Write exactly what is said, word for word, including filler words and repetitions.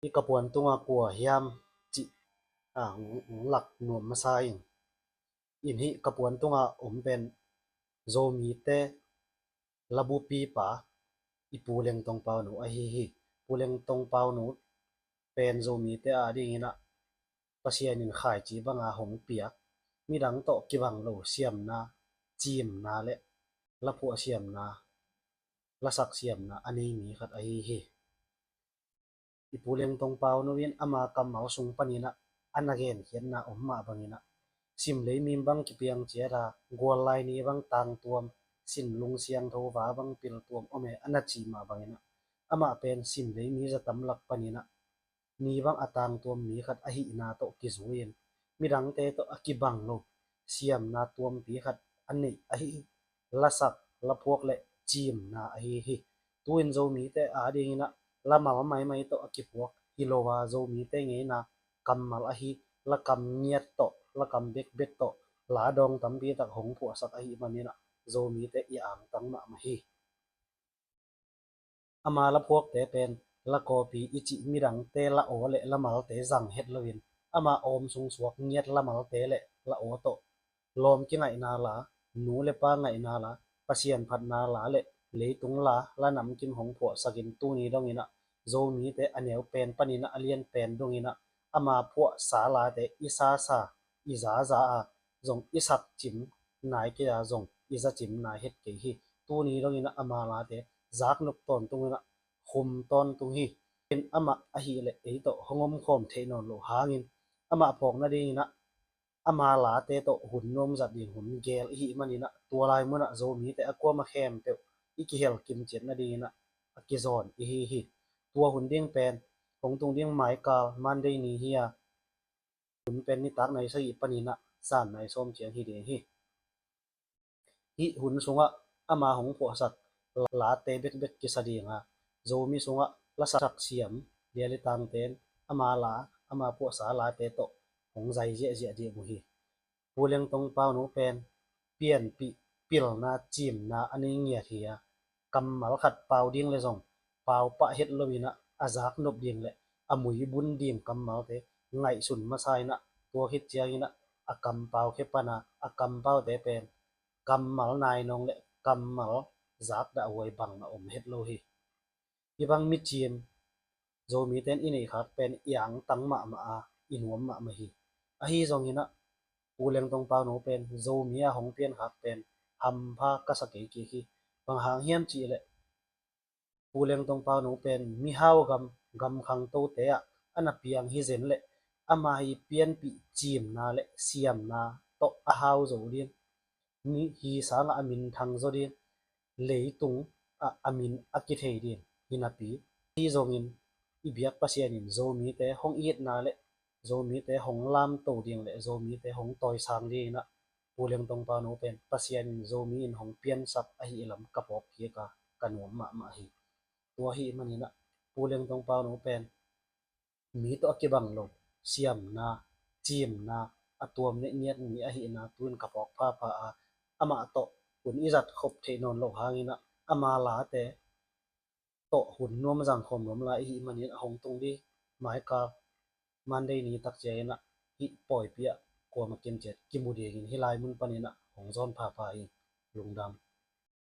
Hih ka puan tunga kua hiam cih a hong lak nuam masa in. In hih ka puan tunga om pen Zomite labupipa i Pu Lengtong Pauno ahi hi. Pu Lengtong Pauno pen Zomite a dingin ah Pasian in khaici banga hong piak, midang tawh kibang lo siamna, cimna le laphuah siamna, lasak siamna a nei mi khat ahi hi. I Pu Lengtong Pauno in ama kammal sung panin ah a na genkhiatna om mah bangin ah, sim leimim bang kipiang ciat a, guallai ni bang tangtuam, sin lung siangtho va bang piltuam om e a na cih mah bangin ah, amah pen sim leimi zatam lak panin ah ni bang a tangtuam mi khat ahihna tawh kizui-in, midangte tawh a kibang lo siamna tuampi khat a neih ahi hi. Lasak, laphuak le cimna ahi hi. Tu-in Zomite a dingin ah lamal maimai tawh a kiphuak hi lo a, Zomite ngeina kammal ahi lakam ngiat tawh, lakam bekbek tawh la dawng tampi tak hong phuahsak ahih manin ah Zomite i angtang mahmah hi. Ama laphuakte pen lakawpi i cih midangte la aw le lamalte zang het loin, ama awm sung suak ngiat lamalte le la aw tawh lawm kingaihna la, nu le pa ngaihna la, Pasian phatna la le leitung la, la namkim hong phuahsakin tuni dongin ah Zomite a neu pen panin ah a lian pen dongin ah ama phuahsa late i sasa, i zaza a zong i sak cim nai kei a, zong i za cim nai het kei hi. Tuni dongin ah ama late zak nop tawntungin ah khum tawntung hi. Amah ahih leh ei tawh hong omkhawm theih nawn loh hangin, amah phawk nadingin ah ama late tawh hun nuam zat ding hun geel i hih manin ah, tua lai munah Zomite a kuama khempeuh i kihel kimciat nadingin ah a kizawn i hi hi. Tua hun ding pen hong tung ding maikal Monday ni hi a, hun pen nitak nai sagih panin ah zan nai sawm ciang hi ding hi. Hih hun sungah ama hong phuahsak late bekbek kisa ding a, Zomi sungah lasak siam Lialitangte in ama la, ama phuahsa late tawh hong zai ziahziah ding uh hi. Pu Lengtong Pauno pen pianpih, pilna, cimna a nei ngiat hi a, kammal khat pau ding le zong pau pah het loin ah a zak nop ding le a muibun ding kammalte ngaihsun masa in ah, tua khit ciangin ah a kampau khe pan a, a kampaute pen kammal nainawng le kammal zakdahhuai bang a om het lo hi. Hih bang micim Zomite in i neih khak pen i angtang mahmah a, i nuam mahmah hi. Ahi zongin ah Pu Lengtong Pauno pen Zomi a hong pian khak pen hampha ka sa kei kik hi. Bang hang hiam cih leh Pu Lengtong Pauno pen mihau gam, gam khangtote ah a na piang hi zen leh, ama i pianpih cimna le siamna tawh a hau zo ding, mi hi sangah a minthang zaw ding, leitung ah a min a kithei ding hi napi, hi zongin i biak Pasian in Zomite hong itna le Zomite hong lamto ding le Zomite hong tawisang dingin ah Pu Lengtong Pauno pen Pasian in Zomi in hong piansak ahi lam ka phawk kik a, ka nuam mahmah hi. Tua ahih manin ah Pu Lengtong Pauno pen mi tawh a kibang lo siamna, cimna a tuam le ngiat mi ahihna tu-in ka phawk phapha a, amah tawh hun i zat khop theih nawn loh hangin ah ama late tawh hun nuam zang khawm nuam lai i hih manin a hong tung ding maikal Monday ni tak ciangin ah hih pawipi ah kuamah kim ciat kimu dingin hih lai mun panin ah hong zawn phapha hi. Lungdam.